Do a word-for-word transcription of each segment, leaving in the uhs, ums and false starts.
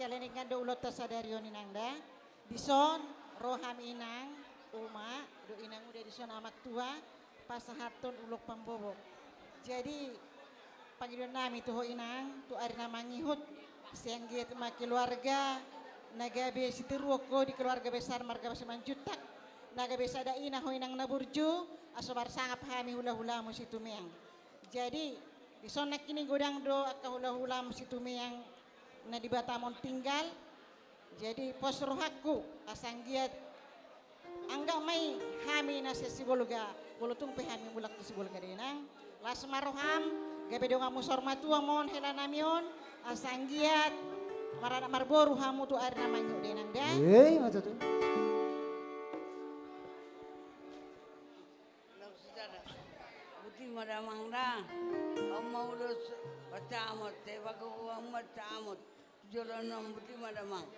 Alai denggan do ulaonta sadari on, Inang, da. Dison ro hami, Inang, uma dohot inang uda, dison amak tua, pasahathon ulos pambobo. Jadi, pangidoan nami tu ho, Inang, tu ari na mangihut, sai anggiat ma keluarga na gabe sitiruon ho di keluarga besar marga Simanjuntak, na gabe sada ina ho, Inang, na burju, asa marsangap hami hulahulamu Situmeang. Jadi, dison nangkining godang do angka hulahulamu Situmeang na di Batam on tinggal. Jadi, pos rohangku, asa anggiat anggap ma i hami na sian Sibolga, molo tung pe hami mulak tu Sibolga, da, Inang. Las ma roham, gabe donganmu saur matua ma on hela nami on, asa anggiat maranak marboru hamu tu ari na mangihut, da, Inang, da. Ei, ma tutu. Boti ma damang da. Au ma ulos pasamot, te bago au ma pasamot. Jolo non, boti ma damang.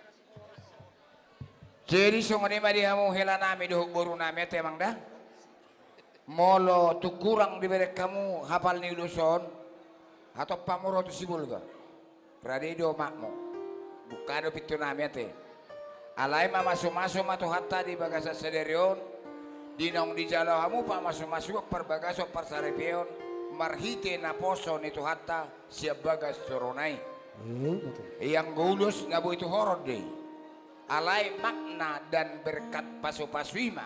Jadi songon i ma di hamu hela nami dohot boru nami, ate amang da. Molo tung hurang dibereng hamu hapal ni ulos on, hatop hamu ro tu Sibolga. Rade do omakmu. Buka do pintu nami, ate. Alai mamasumasu ma Tuhanta di bagasan sadari on, di naung dijalo hamu pamasumasuon, parbagason, parsaripeon, marhite naposo ni Tuhanta sian bagas sorona i. Ianggo ulos na boi tuhoron do i. Alai makna dan berkat pasupasu i ma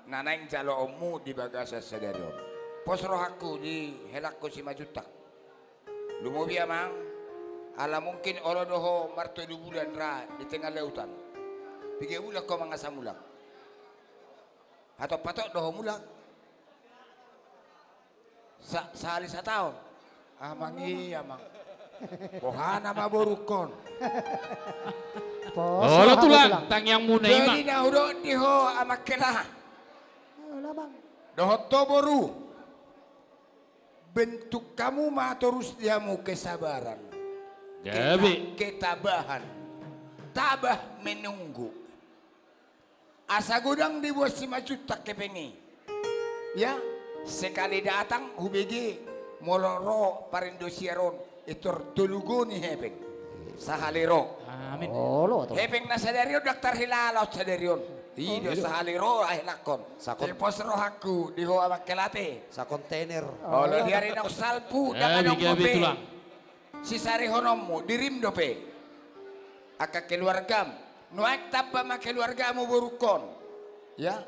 na naeng jaloonmu di bagasan sadari on. Pos rohangku di helangku Simanjuntak. Lumobi amang, ala mungkin olo do ho martolu bulan ra di tengah lautan. Piga bulan ho mangasam mulak. Hatop-hatop do ho mulak. Sa-, sahali sataon. Amang i, amang. Boha nama borungkon. Olo tulang, tangiangmuna i ma. Jadi na hudok di ho amang hela. Dohot ho boru. Bentuk hamu ma torus di hamu kesabaran. Gabe. Keta-, ketabahan. Tabah menunggu. Asa godang diboan Simanjuntak hepeng i. Ya, sekali datang hubege molo ro parindo siar on, intor tolu goni hepeng. Sahali ro. Amin. Olo, ate. Hepeng na sadari on ndang tarhilala on sadari on. I do sahali ro, ai helangkon. Sakon- Te pos rohangku di ho amang hela, ate. Sakontainer. Olo, di ari naung salpu, ndang adong dope. Gabe, gabe tulang. Sisarihononmu, dirim dope. Angka keluargam. Nuaeng tamba ma keluargamu borungkon. Ya.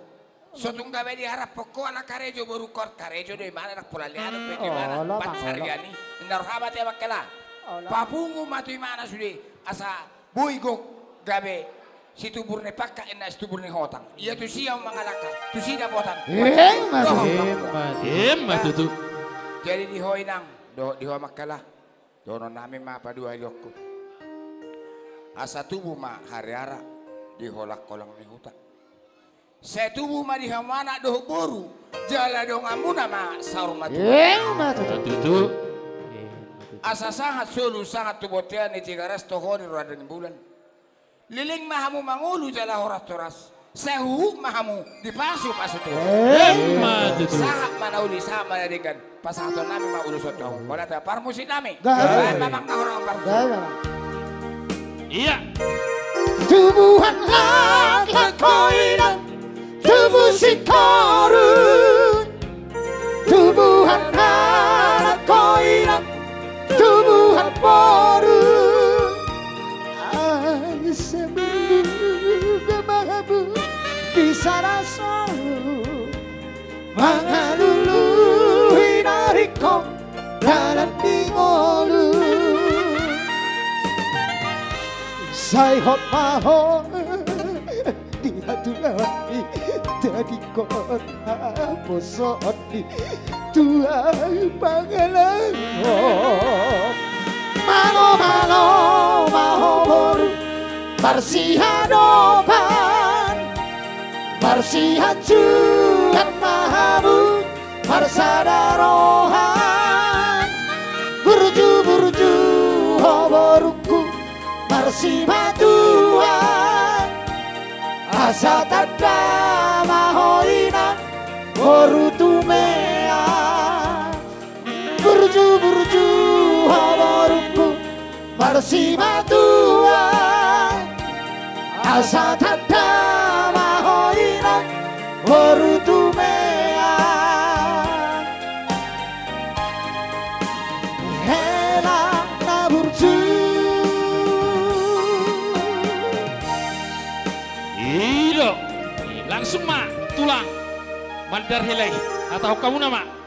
So tung gabe diharaphon ho ala karejo borungkon, karejo do imana, ndang pola leanon pe tu imana. Olo, Bang, olo. Pansarian i. Inna roham, ate amang hela. Olo. Papungu ma tu imana sude. Asa boi gok gabe situbur ni pangkat, inna situbur ni hotang. Ia tusi ahu mangalangka, tusi dapotan. Emma tutu. Emma tutu. Jadi di ho inang, dohot di ho amang hela. Dohonon nami ma paduahon i, dohononku. Asa tubu ma hariara di holang-holang ni huta. Sai tubu ma di hamu anak dohot boru, jala donganmuna ma saur matua. Emma tutu. Tutu. Asa sahat solu, sahat tu bontean ni Tigaras, toho di roda ni bulan. Leleng ma hamu mangolu jala horas-horas. Sai huhut ma hamu dipasupasu Tuhan. Emma tutu. Sahat ma na uli, sahat ma na denggan. Pasahaton nami ma ulos on tu hamu. Mauliate ma parmusik nami. Gabe. Baen ma amang na hurang parmusik. Gabe. Ia. Tubuhan laklak ho inang, tubu singkoru. Tubuhan anak ho inang, tubuhan boru. Ai saluhutna ma hamu di sada solu. Mangalului na ringkot dalan ni ngolu. Sai hot ma ho di hatulan ni tadingkon, haposoon ni tulang pangalangkon. Malo, malo ma ho boru, marsiadopan, marsianjuan ma hamu, marsada roha. Burju-burju ho borungku, marsimatuan, asa tanda ma ho inang, boru Tumeang. Burju-burju ho borungku, marsimatuan, Satanda ma ho inang, boru Tumeang. Hela na burju. I do. Langsung ma tulang mandar hela i. Hatahon hamuna ma.